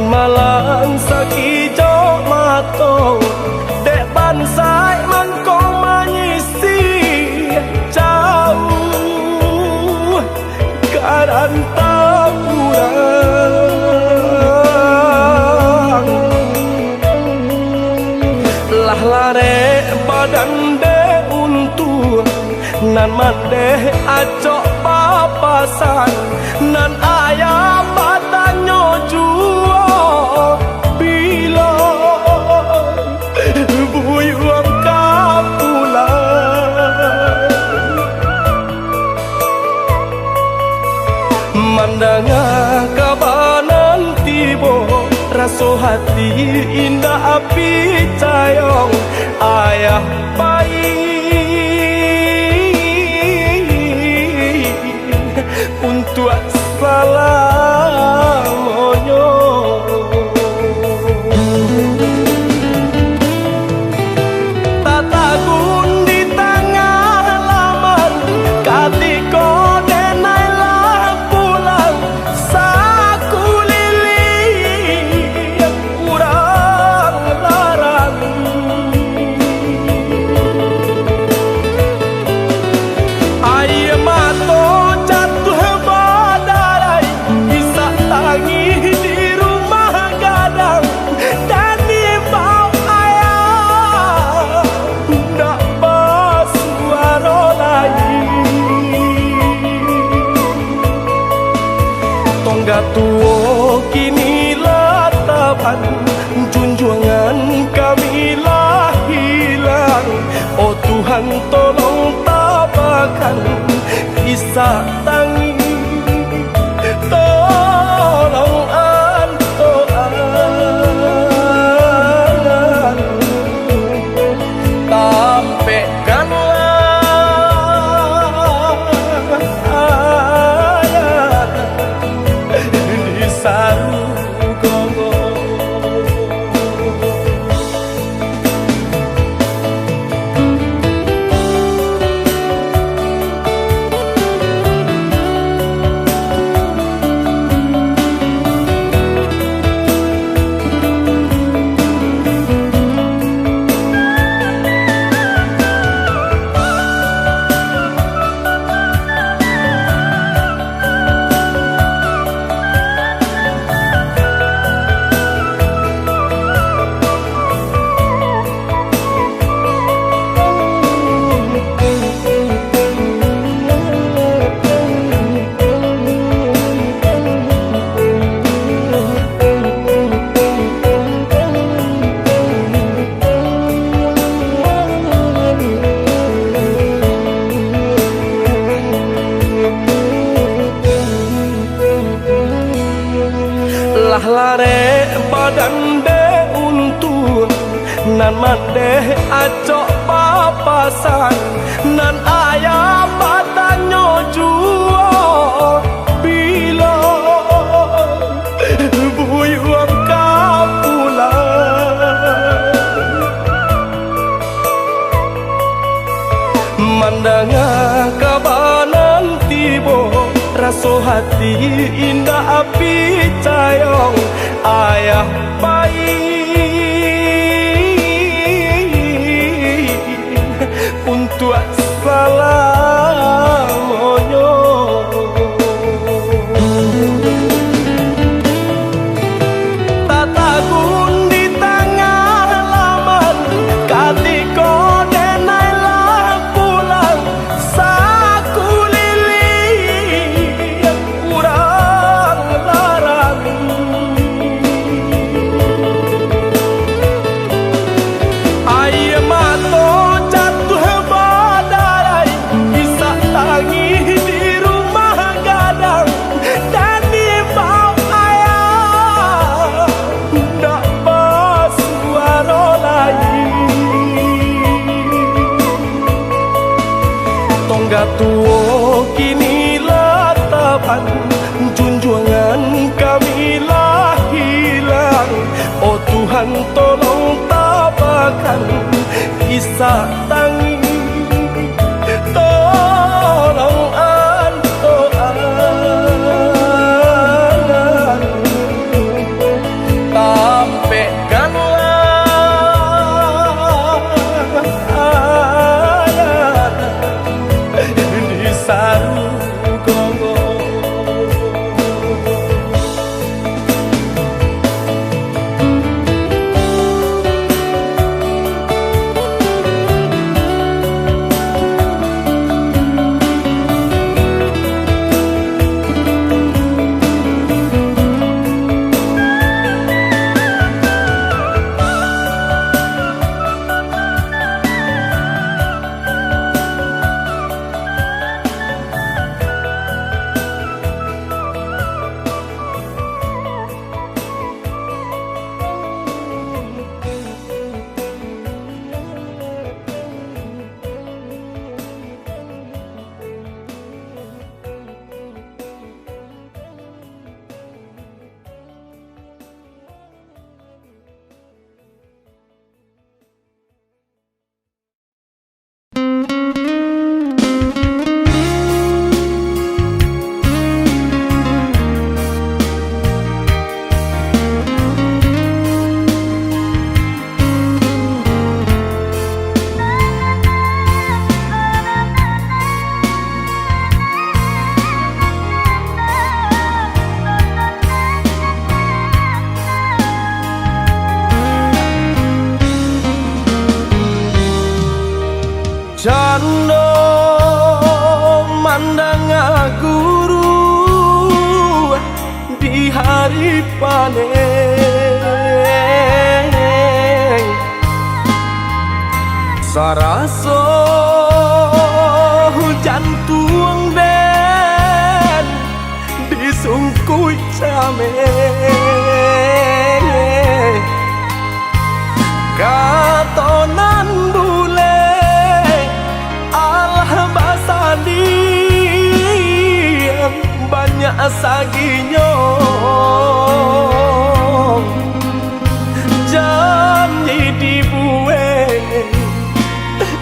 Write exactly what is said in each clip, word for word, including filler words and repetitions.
Malang sakijok mato, dek bansaik mangko manyisih jauah ka rantau urang. Lah larek badan dek untuang, nan mandeh acok papasan, nan ayah batanyo juo, bilo buyuang ka pulang. Mandanga kaba nan tibo, raso hati indak picayo, ayah pai untuak salamonyo. Tatagun di tangah laman, katiko denai lah pulang, sakuliliang urang larang. Aia mato jatuah badarai, isak tangih di rumah gadang, dan imbau ayah ndak basuaro lai. Tongga tuo kini lah taban, junjuangan kami lah hilang. Oh Tuhan, tolong tabakan isak tangih, tolong antoan, tampekkanlah ayah di sarugo. Lah larek badan dek untuang, nan mandeh acok papasan, nan ayah batanyo juo, bilo buyuang ka pulang. Mandanga kaba nan tibo, raso hati indak picayo, ayah pai untuak salamonyo. Tatagun di tangah laman, katiko denai lah pulang, sakuliliang urang larang. Aia mato jatuah badarai, isak tangih di rumah gadang, dan imbau ayah ndak basuaro lai. Tongga tuo kini lah taban, junjuangan kami lah hilang. Oh Tuhan, tolong tabakan isak tangih, tolong antoan. paneh. Saraso jantuang den disungkuik cameh. Kato nan bulek alah basadiang banyak saginyo. Janji dibuek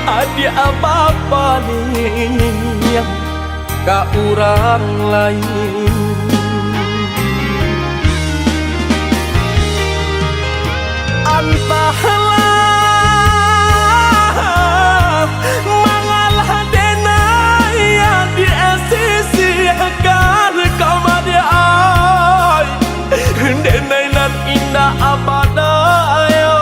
adiak bapa ni ka urang lain. Antahlah mangalah denai adiak sisiakan ka madiak ai. Denai nan indak abadayo,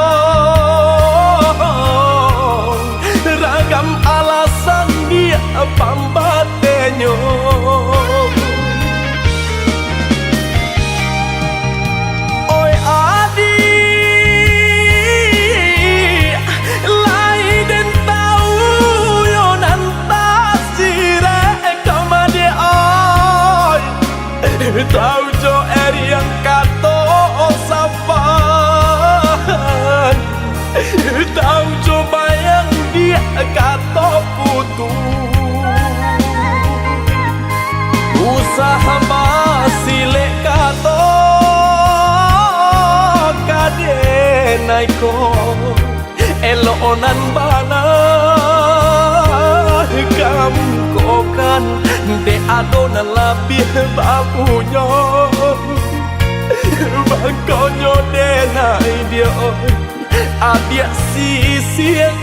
ragam alasan diak pambatenyo. Oi adiak, lai den tau yo nan tasirek ka madiak ai. Tau jo eriang kato sapan, tau jo bayang diak kato putuih. Usah basilek kato ka denai ko. Elok nan bana ka mukokan, dek ado nan labiah bapunyo. Mangkonyo denai diak, adiak sisiakan,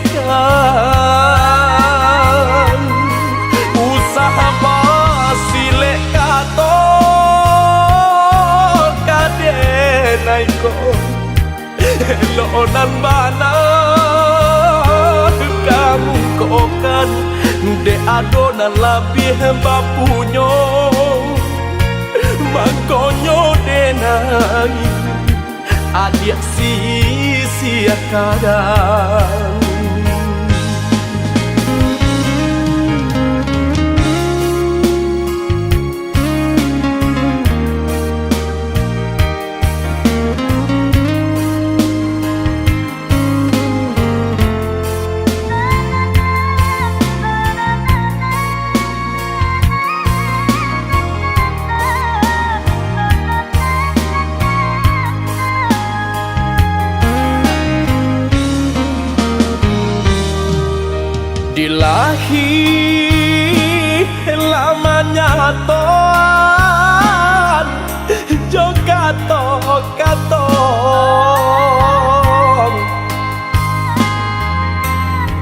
usah basilek kato ka denai ko. Elok nan bana ka mukokan, dek ado nan labiah bapunyo. Mangkonyo denai adiak sisiakan. Dilahi lah manyatoan jo kato-kato.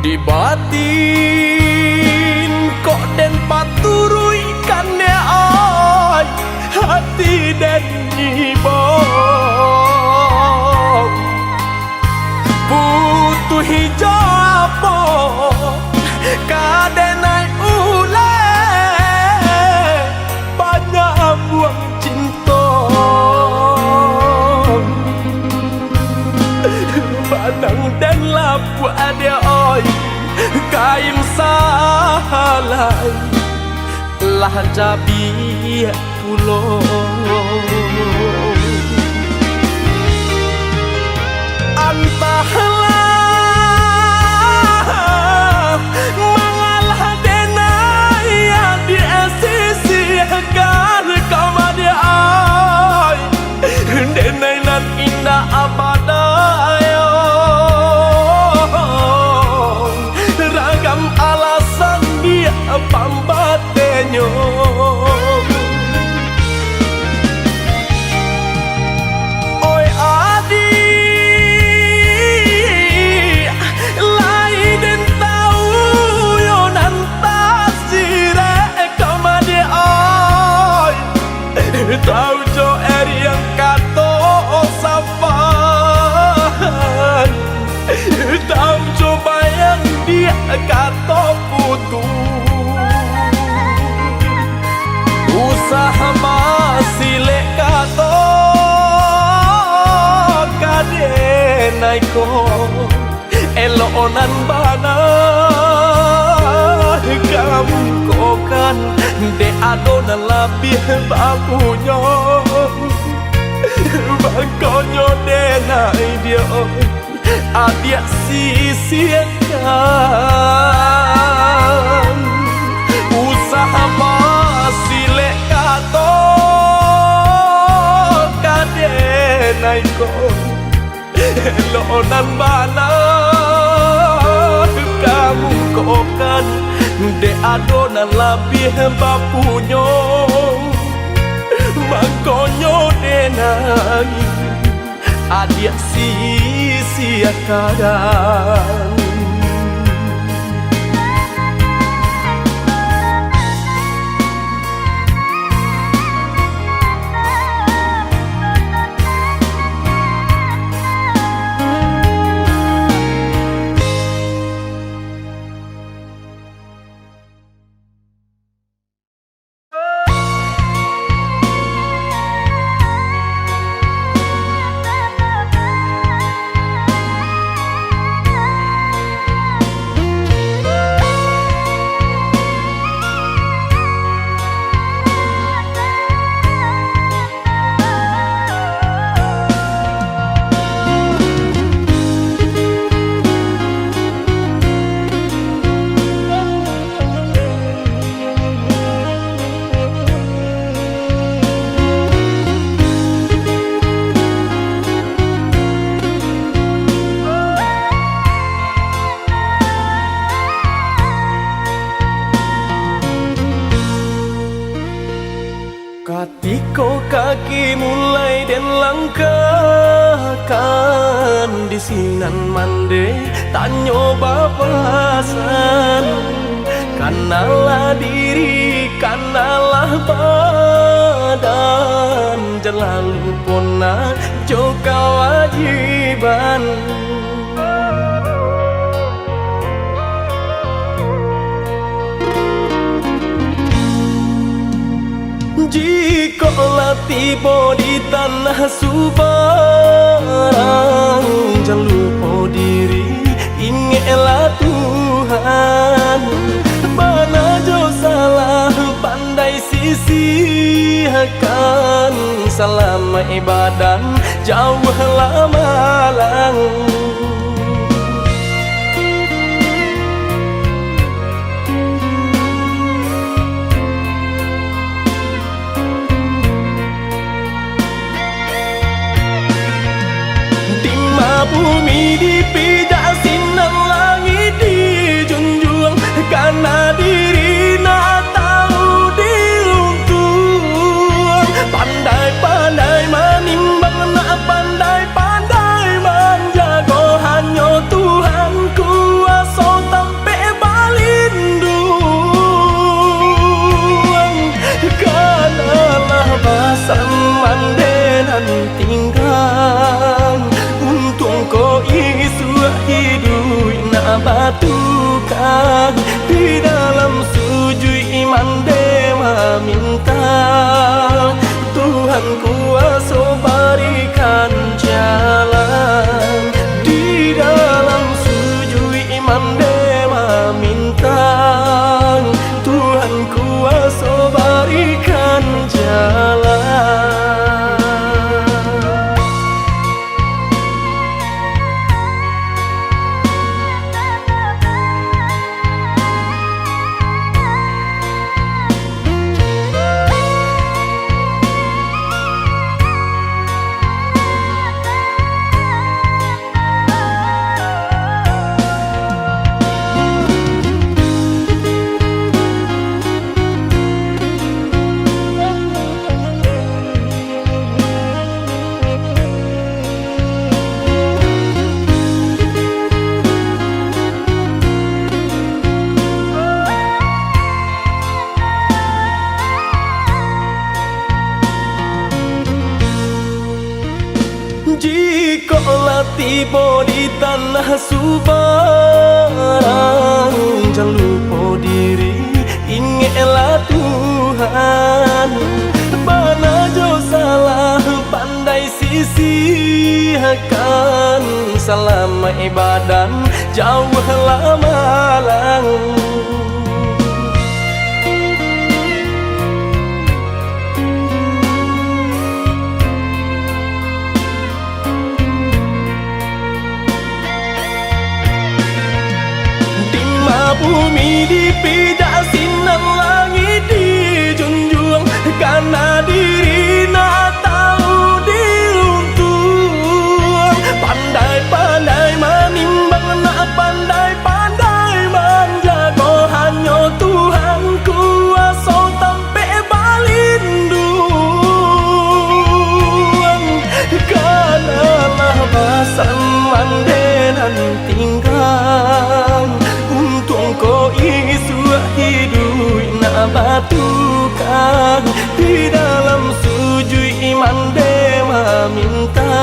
Di batin kok den paturuikkan, dek ai, hati den ibo. Putuih jo apo ka denai uleh, panyambuang cinto. Banang den lapuak, dek ai, kain sahalai lah cabiak pulo. Antahlah mangalah denai adiak sisiakan ka madiak ai. Denai nan indak abadayo, ragam alasan diak pambatenyo. Oi adiak, ko, elok nan bana kamu ko kan, dek ado nan labiah bapunyo. Mangkonyo denai dio, adiak sisiakan, usah basilek kato ka denai ko. Elok nan bana kamu ko kan, dek ado nan labiah bapunyo. Mangkonyo denai, adiak sisiakan. Katiko kaki mulai den langkahkan, di sinan mandeh tanyo bapasan. Kanalah diri, kanalah badan, jan lalu ponah jo kawajiban. Jikok lah tibo di tanah subarang, jan lupo diri, ingeklah Tuhan. Bana jo salah pandai sisihkan, salamaik badan, jauahlah malang. Dima bumi dipijak, sinan langik dijunjuang, kana diri nak tahu diuntuang. Pandai-pandai manimbang, nak pandai-pandai manjago, hanyo Tuhan kuaso tampek balinduang. Kanalah basan mandeh nan tinggang, untuang ko isuak iduik nak batukang. Di dalam sujuik mandeh maminta, Tuhan kuaso barikan jalan. Di dalam sujuik mandeh maminta, Tuhan kuaso barikan jalan. Jikok lah tibo di tanah subarang, jan lupo diri, ingeklah Tuhan. Bana jo salah pandai sisihkan, Salamaik badan, jauahlah malang. Dima bumi dipijak, sinan langik dijunjuang, kana diri nak tahu diluntuang. Pandai-pandai manimbang, nak pandai-pandai manjago, hanyo Tuhan kuaso tampek balinduang. Kanalah pasan mande nan tingga, untuang ko isuak iduik nak batuka. Di dalam sujuik mande maminta,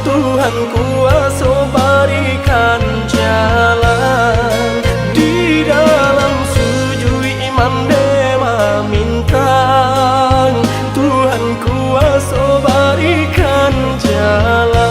Tuhan kuaso barikan jalan. Di dalam sujuik mande maminta, Tuhan kuaso barikan jalan.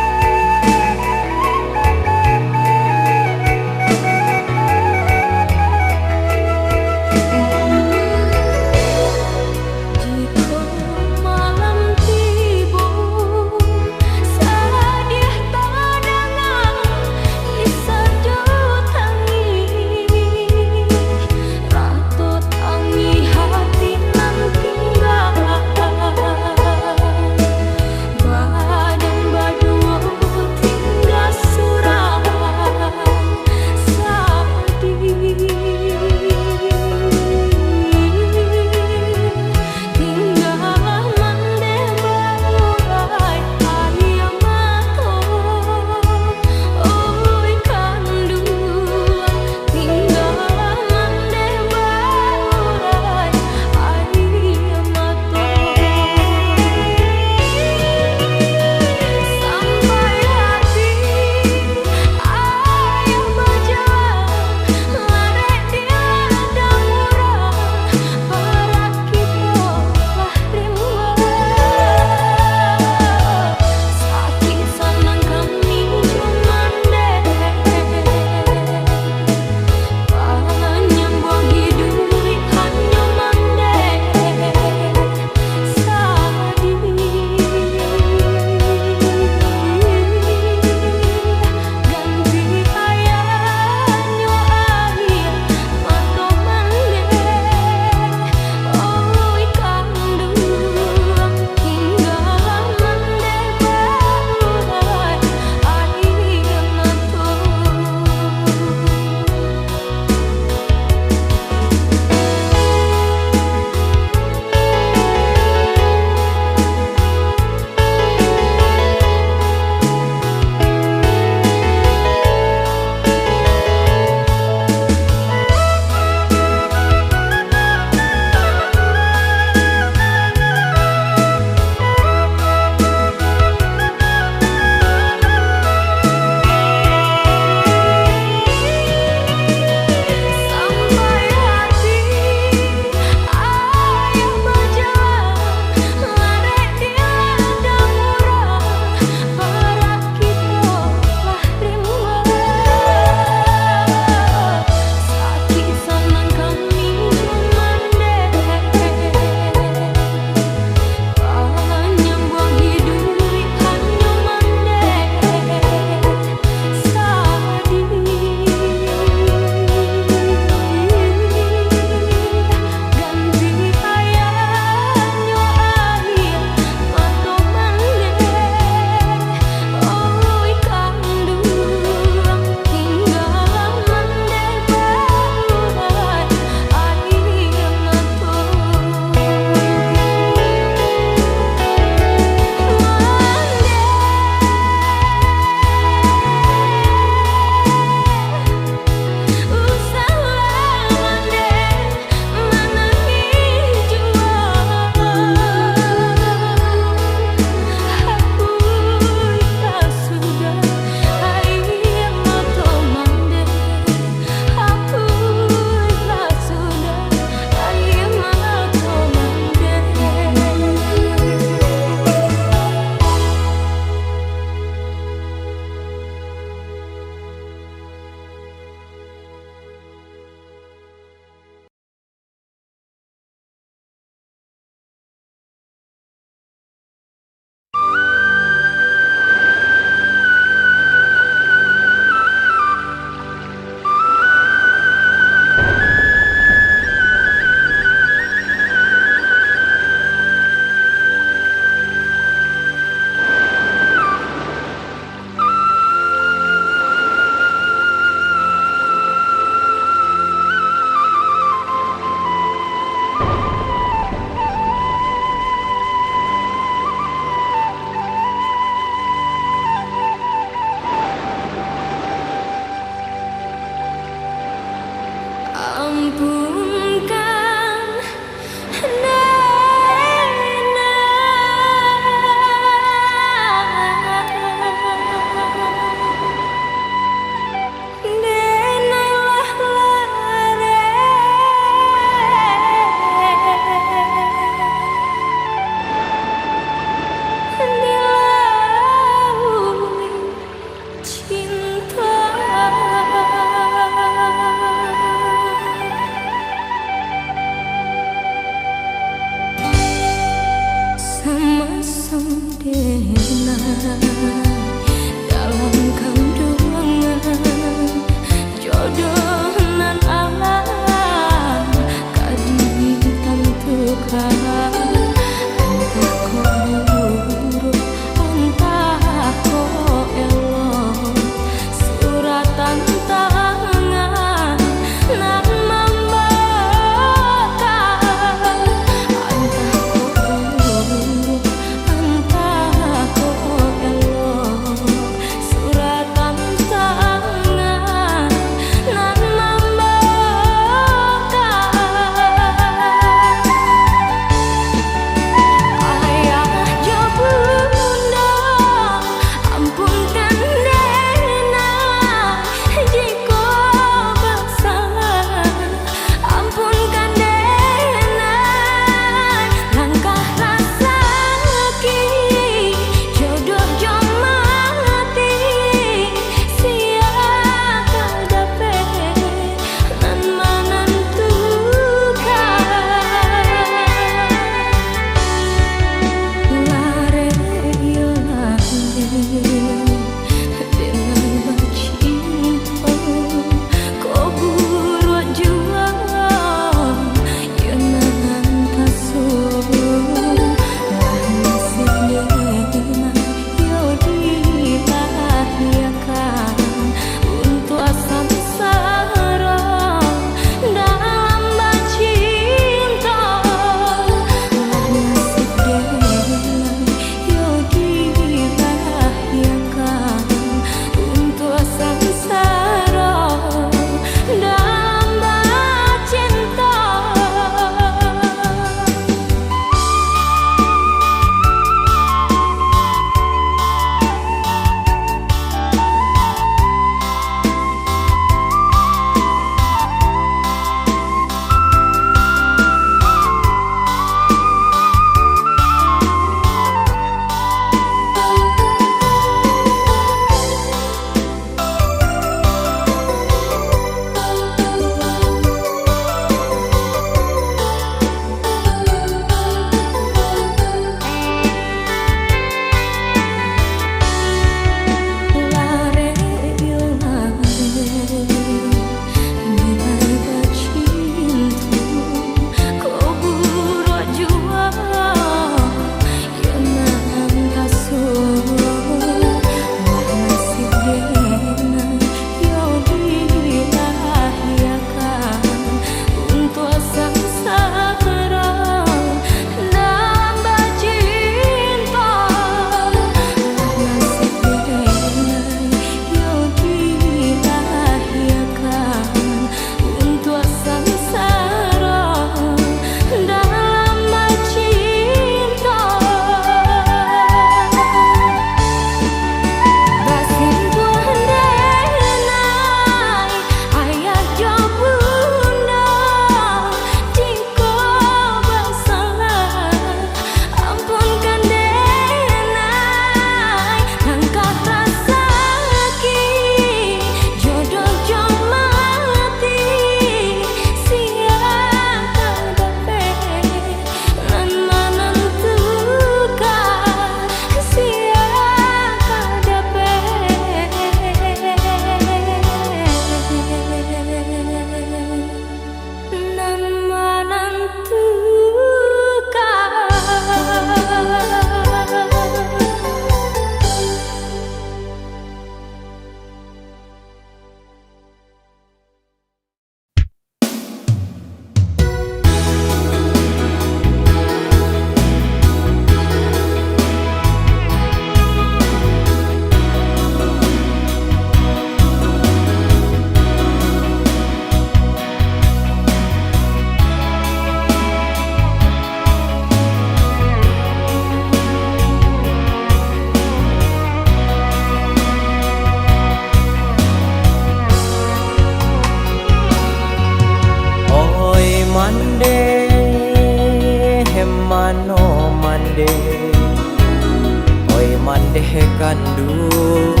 kanduang.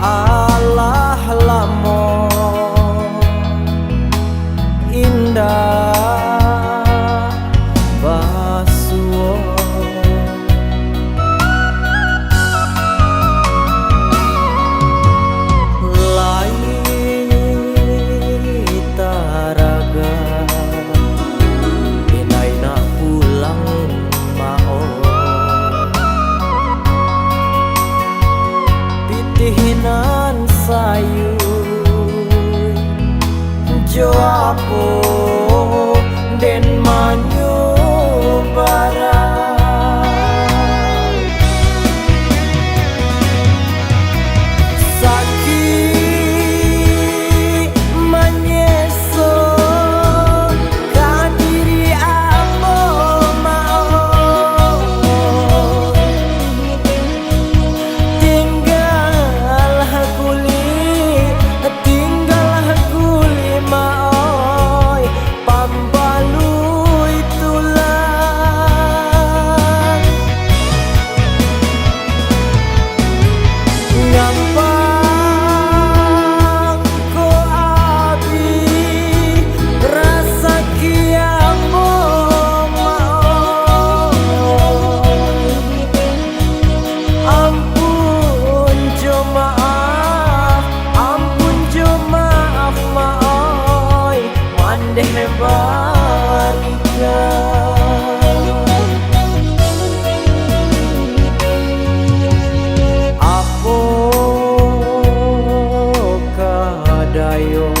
Alah lamo indak basuo. Lai taraga, inai nak pulang, Mak, oh. Pitih nan sayuik jo apo den manyubarang. Sakik manyeso ka diri ambo, Mak, oh. Tinggal kulik, tinggal kulik, Mak, oi, pambaluik tulang. Ngampang ko abih rasaki ambo, Mak, oi. Ampun jo maaf, ampun jo maaf, Mak, oi, mandeh barika. Apokoh dayo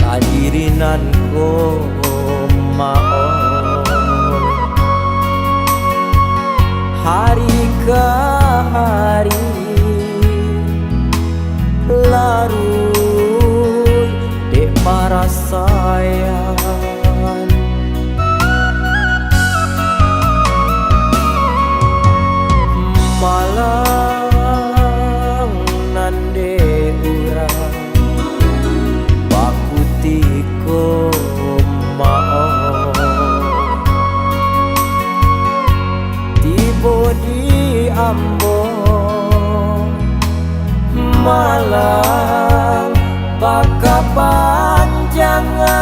ka diri nan ko, Mak, oi. Hari ka hari laruik dek parasaian. Malang nan dek urang bakutiko, Mak, oi. Tibo di ambo malang bakapanjangan.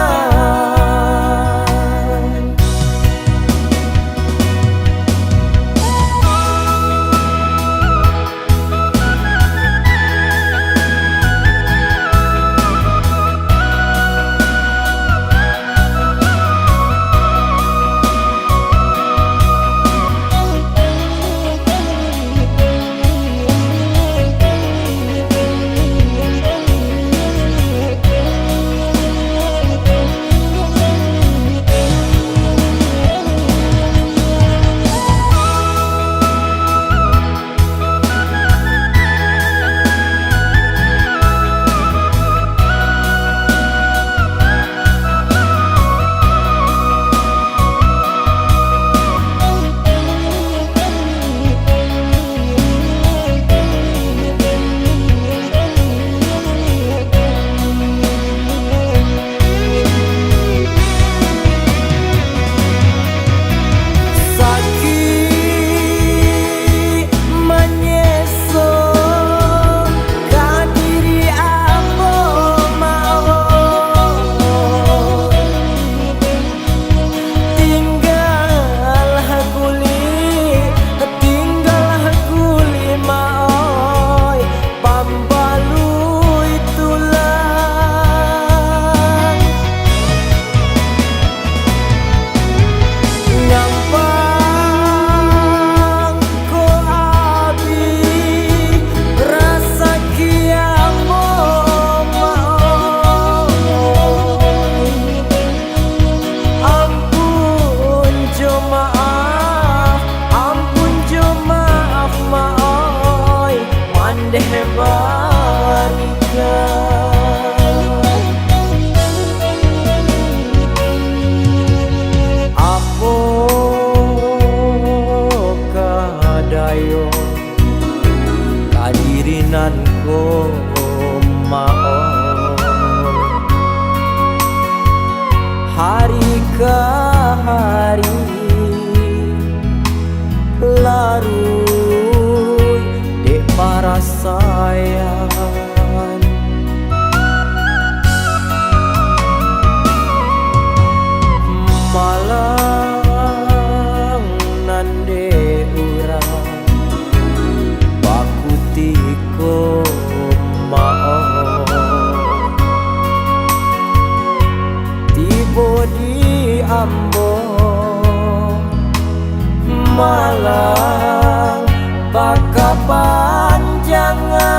Malang bakapanjangan.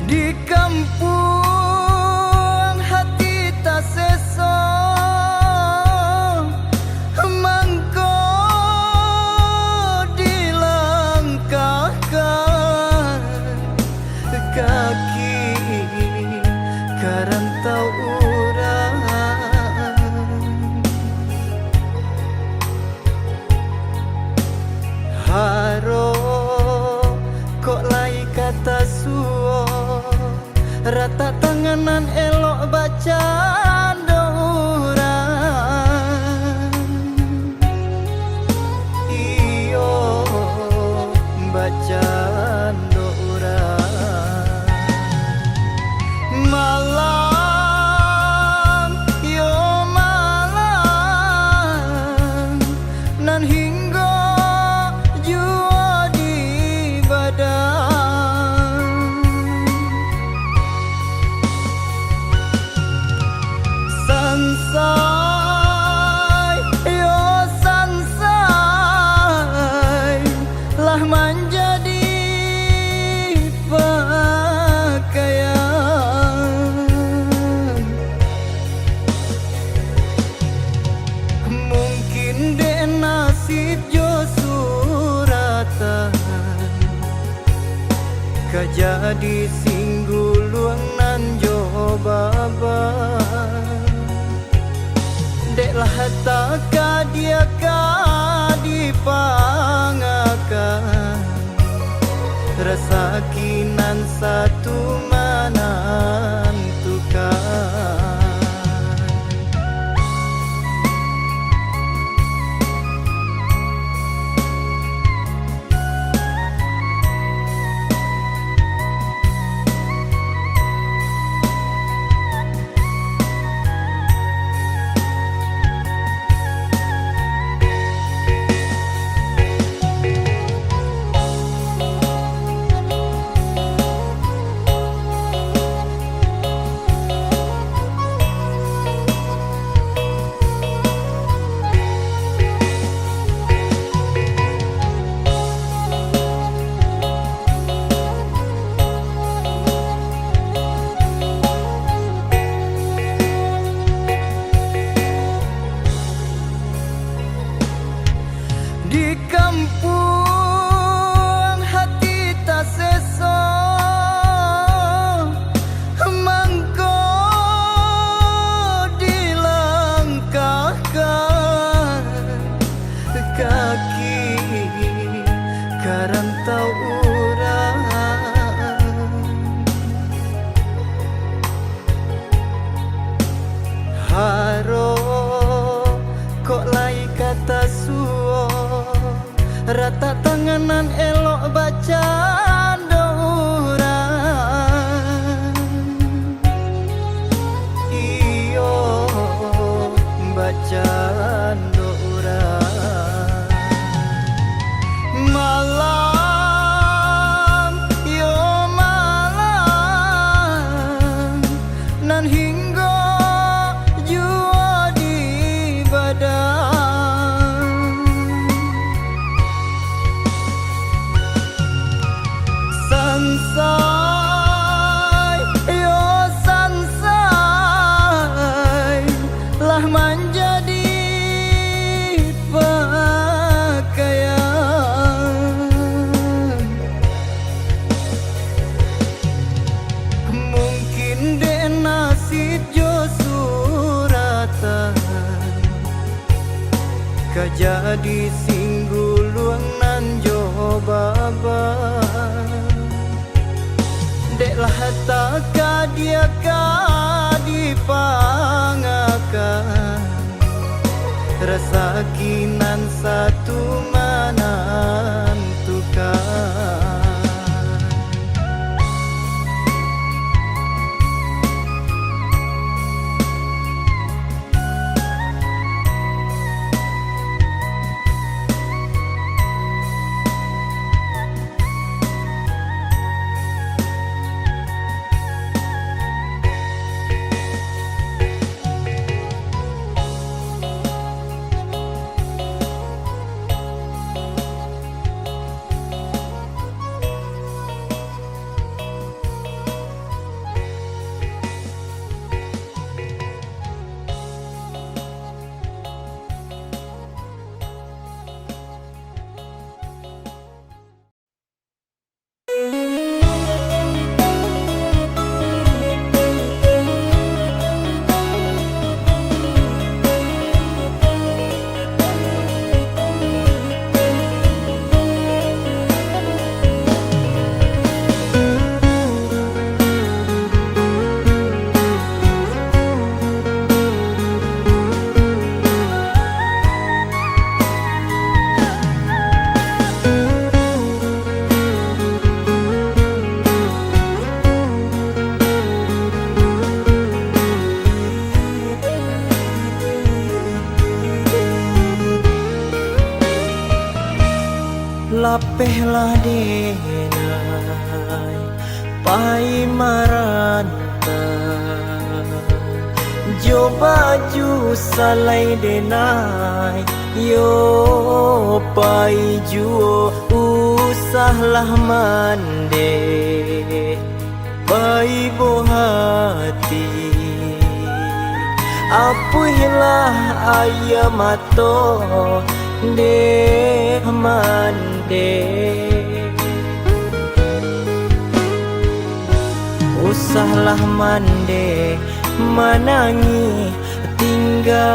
Di kampuang hati taseso, mangko dilangkahkan kaki ka rantau urang. Haro kok lai ka tasuo, ratak tangan nan elok bacando urang. Iyo, bacando urang. Malang, iyo malang, nan hinggo juo di badan. Sansai, iyo sansai, lah manjadi pakaian. Mungkin dek nasib jo suratan, ka jadi singguluang nan jo baban. Dek lah takadiak ka dipangakan, rasaki nan satu manantukan. Di kampuang hati taseso, mangko dilangkahkan kaki ka rantau urang. Haro kok lai ka tasuo, ratak tangan nan elok bacando urang. Iyo, Jadi singguluang nan jo baba, dek lah takadiak ka dipangakan, rasaki nan satu manantukan. Lapehlah denai pai marantau, jo baju salai denai, yo pai juo, usahlah mandeh baibo hati. Apuihlah aia mato deh mandeh. Usahlah mandeh manangih tingga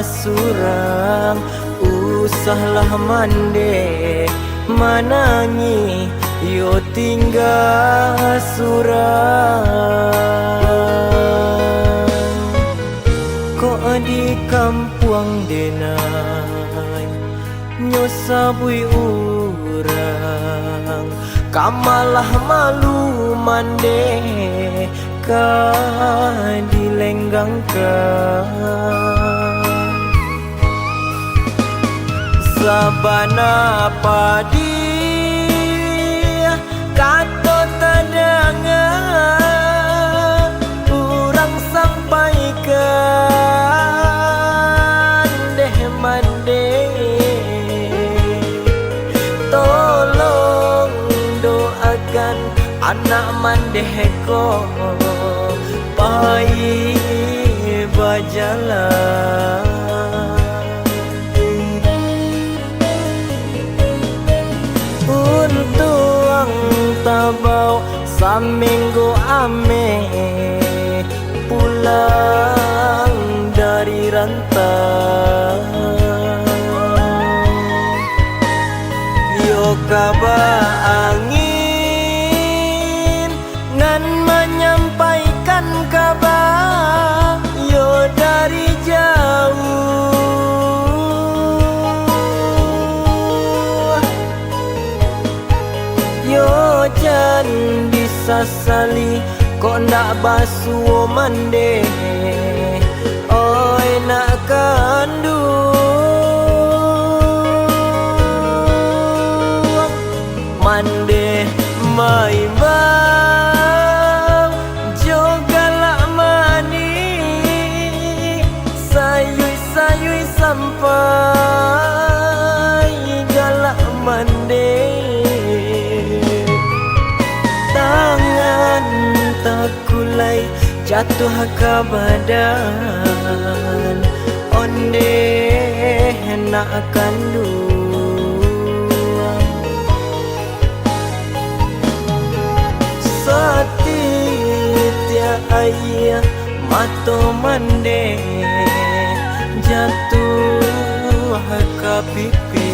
surang. Usahlah mandeh manangih yo tingga surang. Kok di kampuang denai nyo sabuik urang, ka malah malu mandeh ka dilenggangkan. Sabana padi kato tadanga, urang sampaikan deh mandeh. Tolong doakan anak mandeh ko pai bajalan. Untuang tabau saminggu ameh pulang dari rantau. Yo kaba angin nan manyampaikan kaba yo dari jauah. Yo jan disasali, kok ndak basuo mandeh, oi nak kanduang. Mandeh maimbau jo galak manih, sayuik-sayuik sampai galak mandeh. Tangan takulai jatuah ka badan, ondeh nak kanduang. Satitiak aia mato mandeh jatuah pipi.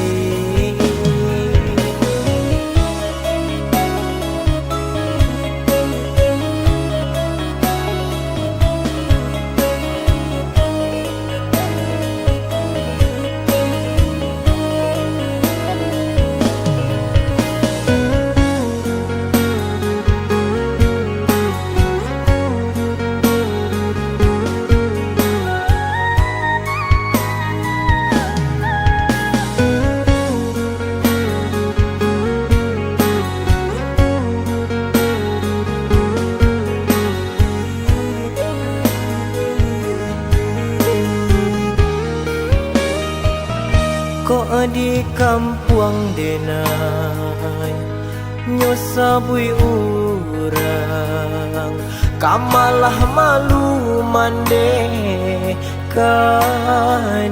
Kok di kampuang denai, nyo sabuik urang, ka malah malu mandeh ka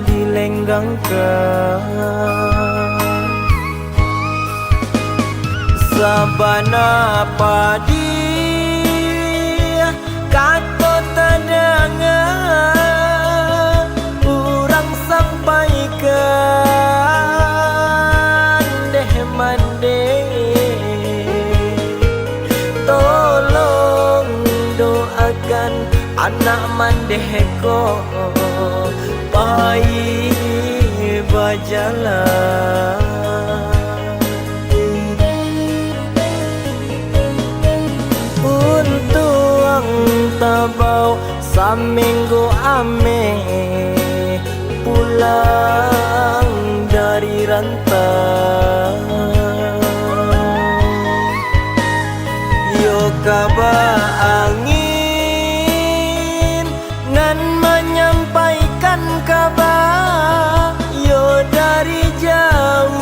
dilenggangkan. Sabana padiah kato tadanga, urang sampaikan deh mandeh. Tolong doakan anak mandeh ko pai bajalan. Untuang tabau saminggu ameh pulang dari rantau. Yo kaba angin nan manyampaikan kaba yo dari jauah.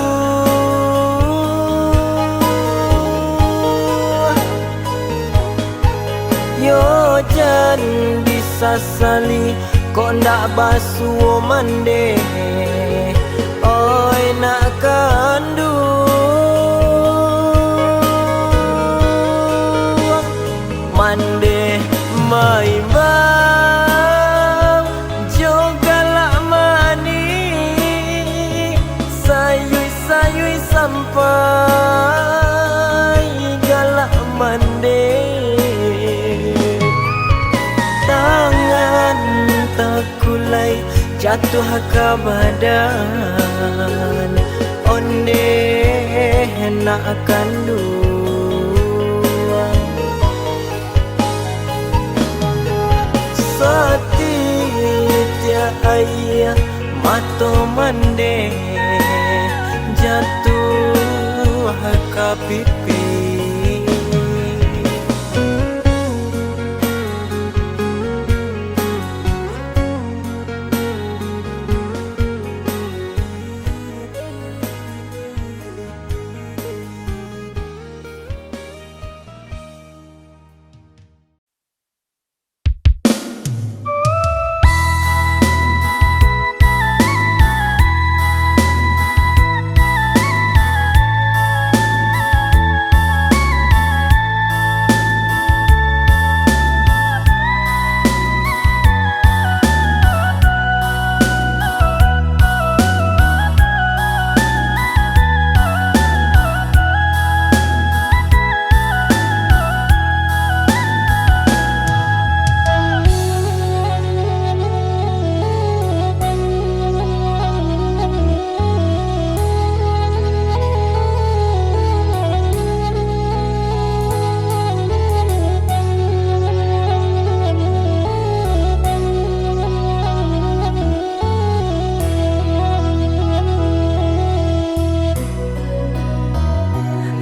Yo jan disasali, kok ndak basuo mandeh, oi nak kanduang. Mandeh maimbau jo galak manih, sayuik-sayuik sampai galak mandeh. Tangan takulai jatuah ka badan, ondeh nak kanduang. Satitiak aia mato mandeh jatuah ka pipi.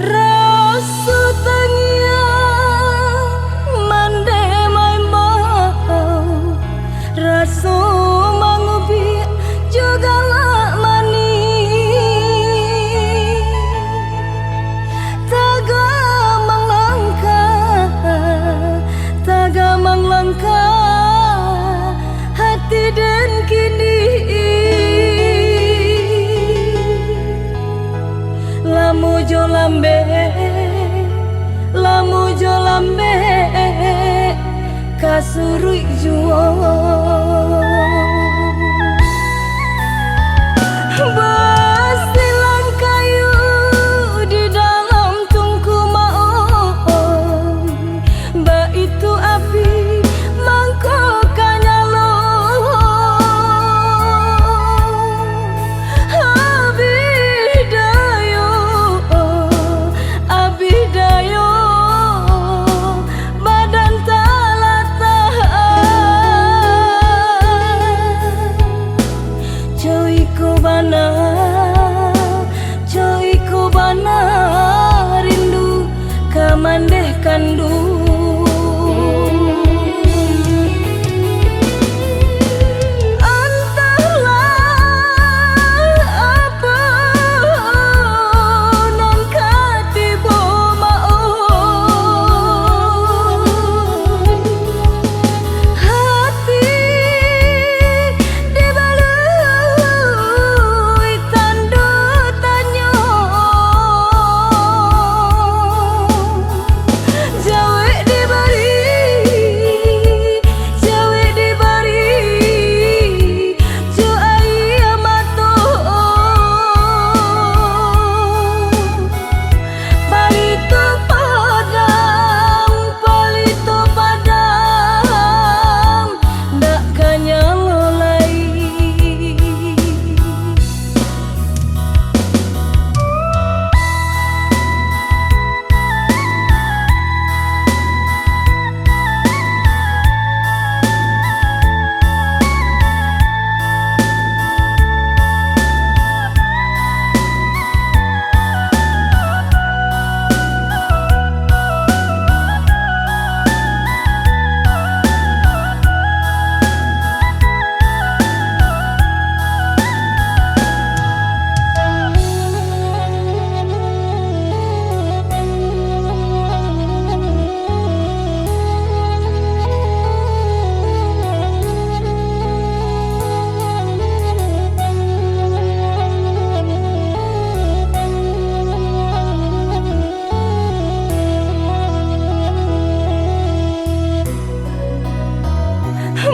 Raso tangiang mandeh maimbau, raso mangubiak jo galak manih. Tagamang langkah, tagamang langkah, hati den kini lamo jo lambek, lamo jo lambek, ka suruik juo. kanduang. Antahlah apo nan ka tibo, Maot. Hati dibalui tando tanyo. Jawek dibari, jawek dibari, jo aia mato. Palito padang, palito padang, ndak ka nyalo lai.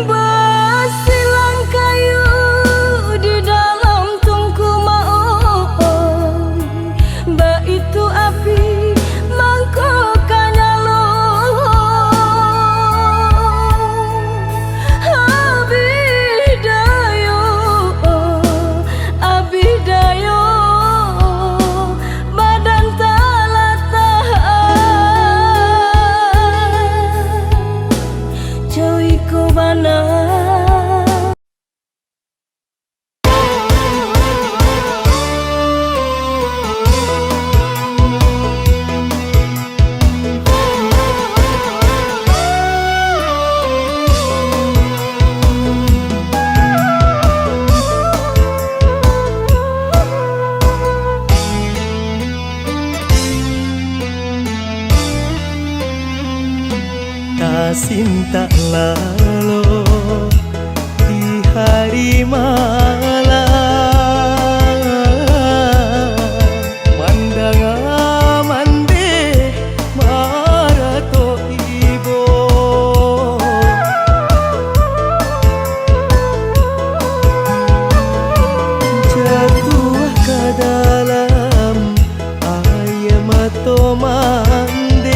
Basilang kayu di dalam tungku, Maot. Baitu api mangko ka nyalo. Abih dayo, abih dayo, badan talatak. Cowik ko bana. Tasintak lalo di hari malam, mandanga mandeh maratok ibo. Jatuah ka dalam aia mato mandeh,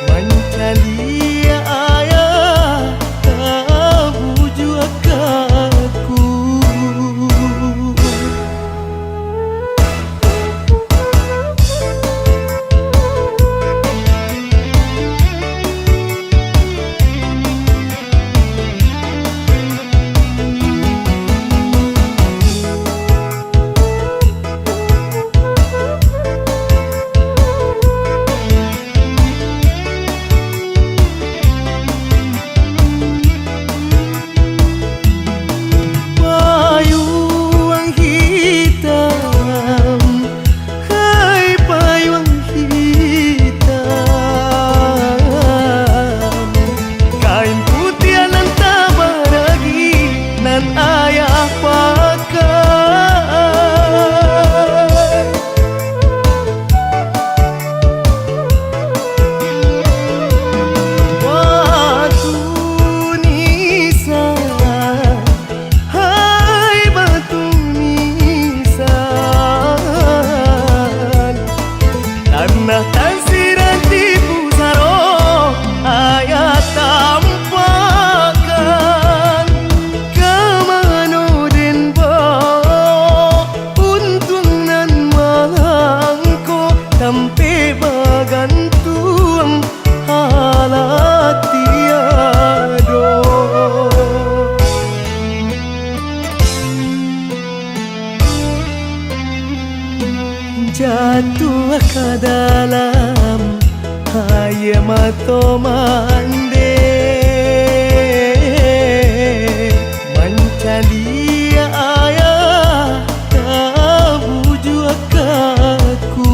mancari Ka dalam aia mato mandeh, mancaliak aia tabujuak aku.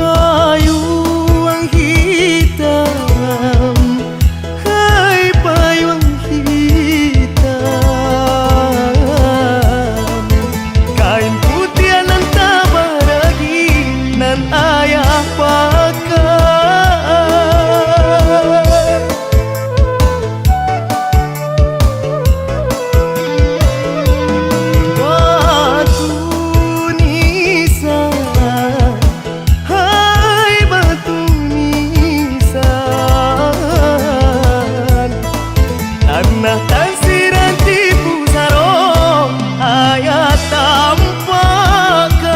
Payuang hitam, hai payuang hitam, kain putiah nan tabaragi, nan aia pakai. Batu nisan, hai batu nisan, tanah tasiran tipu saro, aia tampakkan.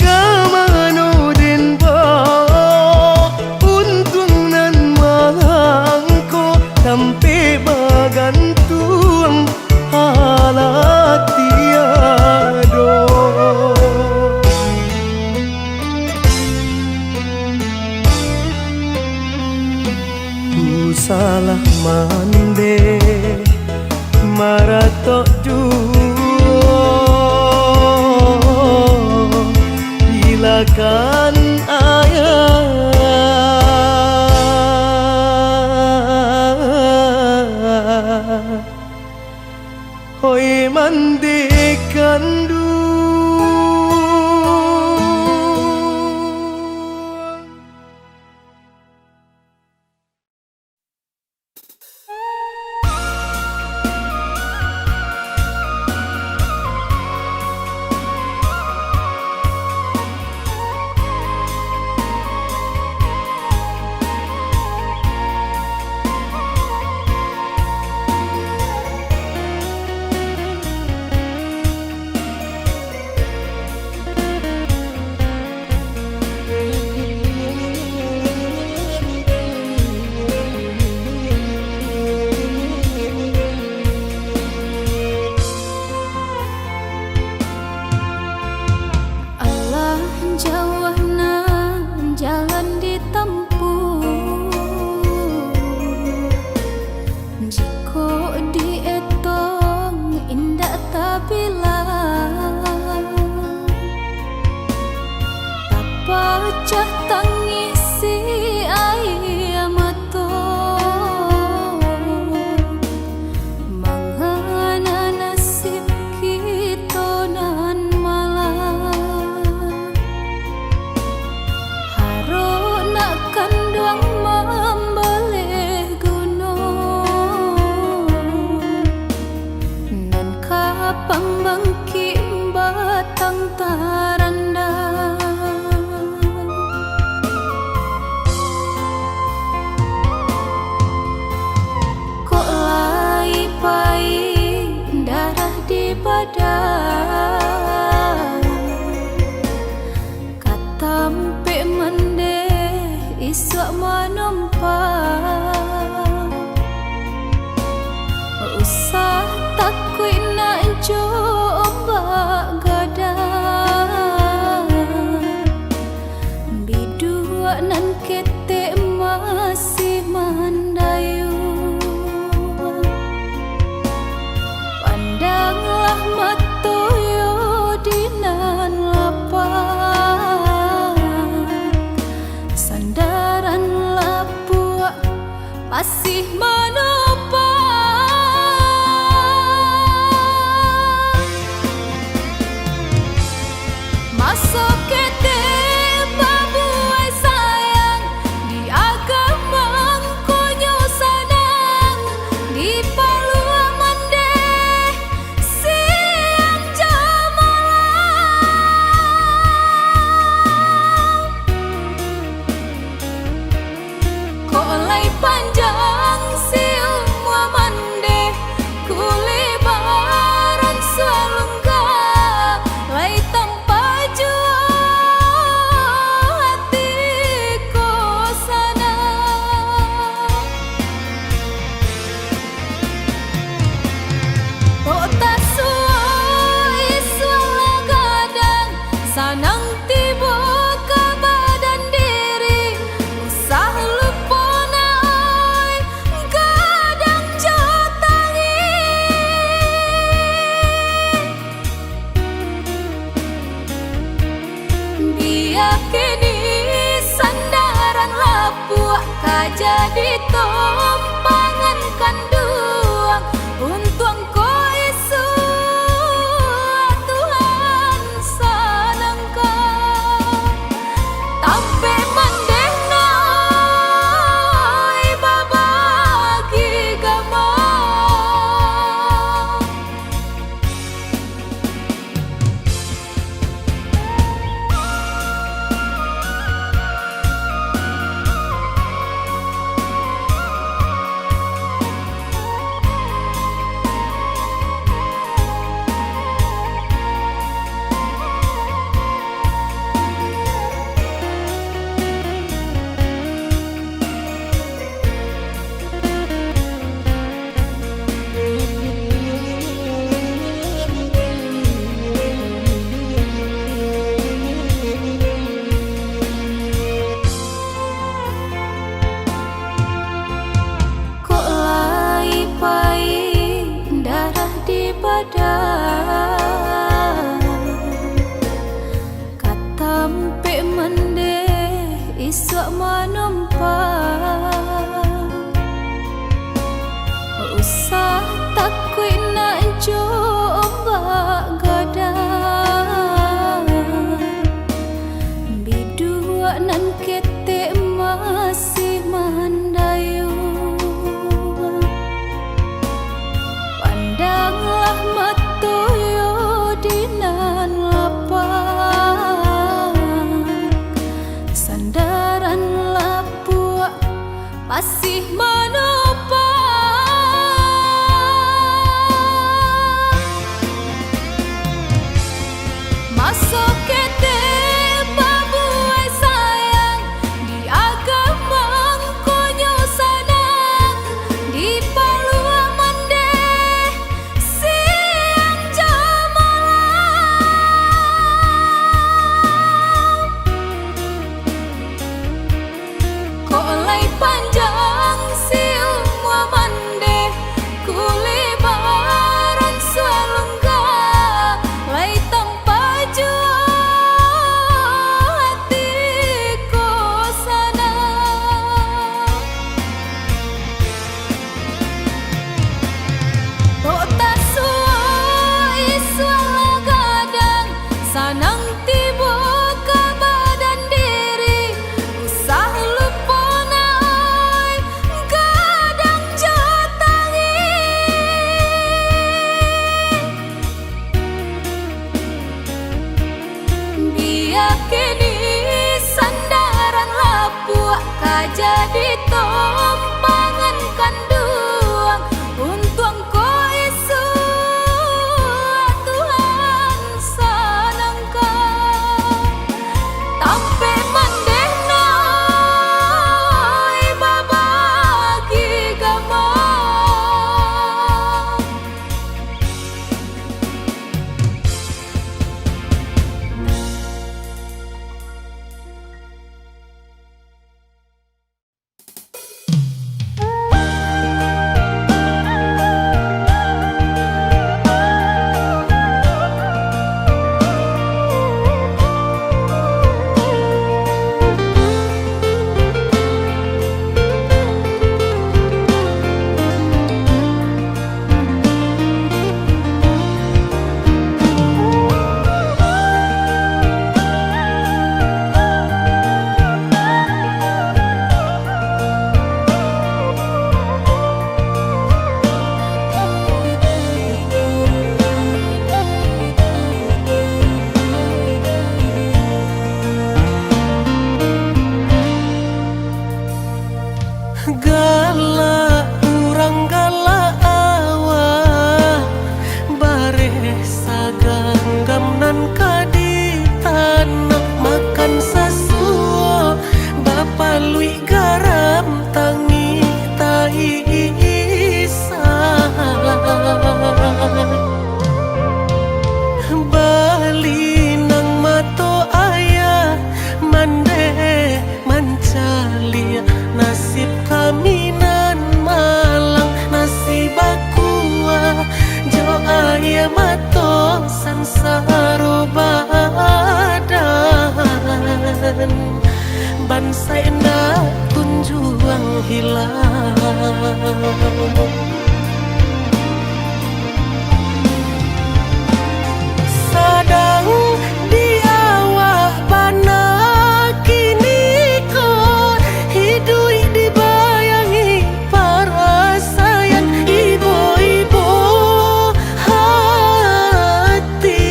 Ka mano den bao untuang nan mangko, tampek bagantuang alah tiado. Ku salah mandeh, maratok juo, ilakan aia. Hoi mandeh kanduang. Alah jauah nan jalan ditampuah, jikok dietong indak tabilang. Tapacah tangisi aia mato, mangana nasib kito nan malang. Harok nak kanduang mambaleh gunung, nan ka pambangkik batang tarandah. Kok lai payi darah di badan, ka tampek mandeh isuak manumpang. Usah takuik nak jo ombak gadang, biduak nan ketek masih mandayuang. Pandanglah mato yo di nan lapang, sandaran lapuak masih manumpang. Maso ketek babuai sayang, di agak mangkonyo sanang, di paluah mandeh siang jo malam. Manopak. Maso ketek babuwai sayang, di agak mangkonyo sanang, di paluah mandeh siang jo malam. Kok lai panjang si umua mandeh, kulebaran salungga, lai tampa juo ati ko sanang. Kok tasuo isuak lah gadang, sanang tibo ka badan diri, usah lupo nai gadang jo tangi. Bia kini sandaran lapuak ka jadi tompangan kanduang, untuang ko isuak Tuhan sanangkan. Tampek mandeh nai babagi gamang. Galak urang galak awak, bareh saganggam nan ka ditanak, makan sasuo, bapaluik garam tangih taisa. Balinang mato ayah mandeh mancaliak nasib kami nan malang, nasi bakuah jo aia mato sansaro badan. Bansaik ndak kunjuang hilang. Sadang di awak bana kini ko, hiduik dibayangi parasaian ibo-ibo hati,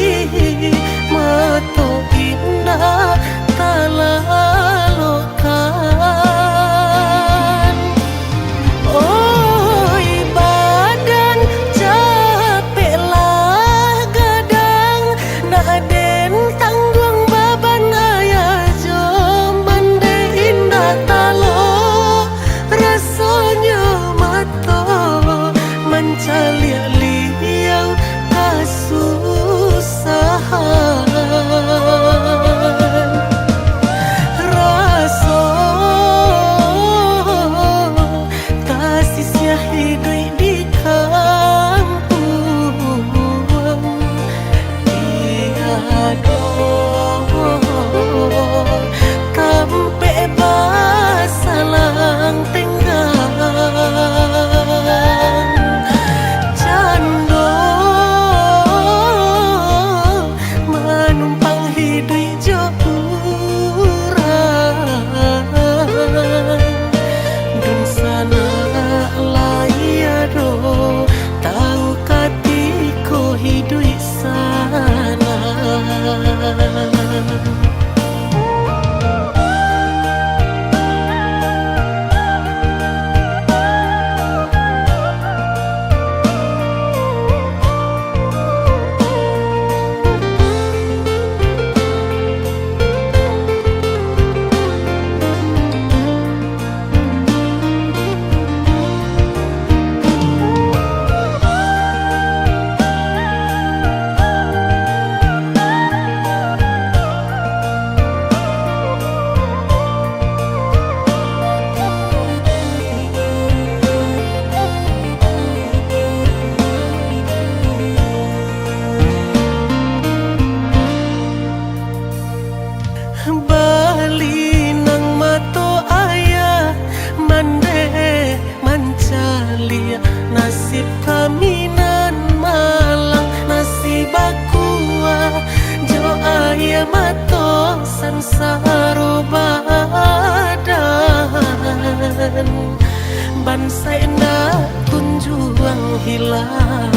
mato indak talalok kan. Oi badan, capek lah gadang, nak den tangguang baban ayah jo mandeh indak talok. Rasonyo mato mancaliak liau kasusahan. Raso tasisiah hiduik di kampuang. Tiado tampek basalang tenggang. Saindak kunjuang hilang.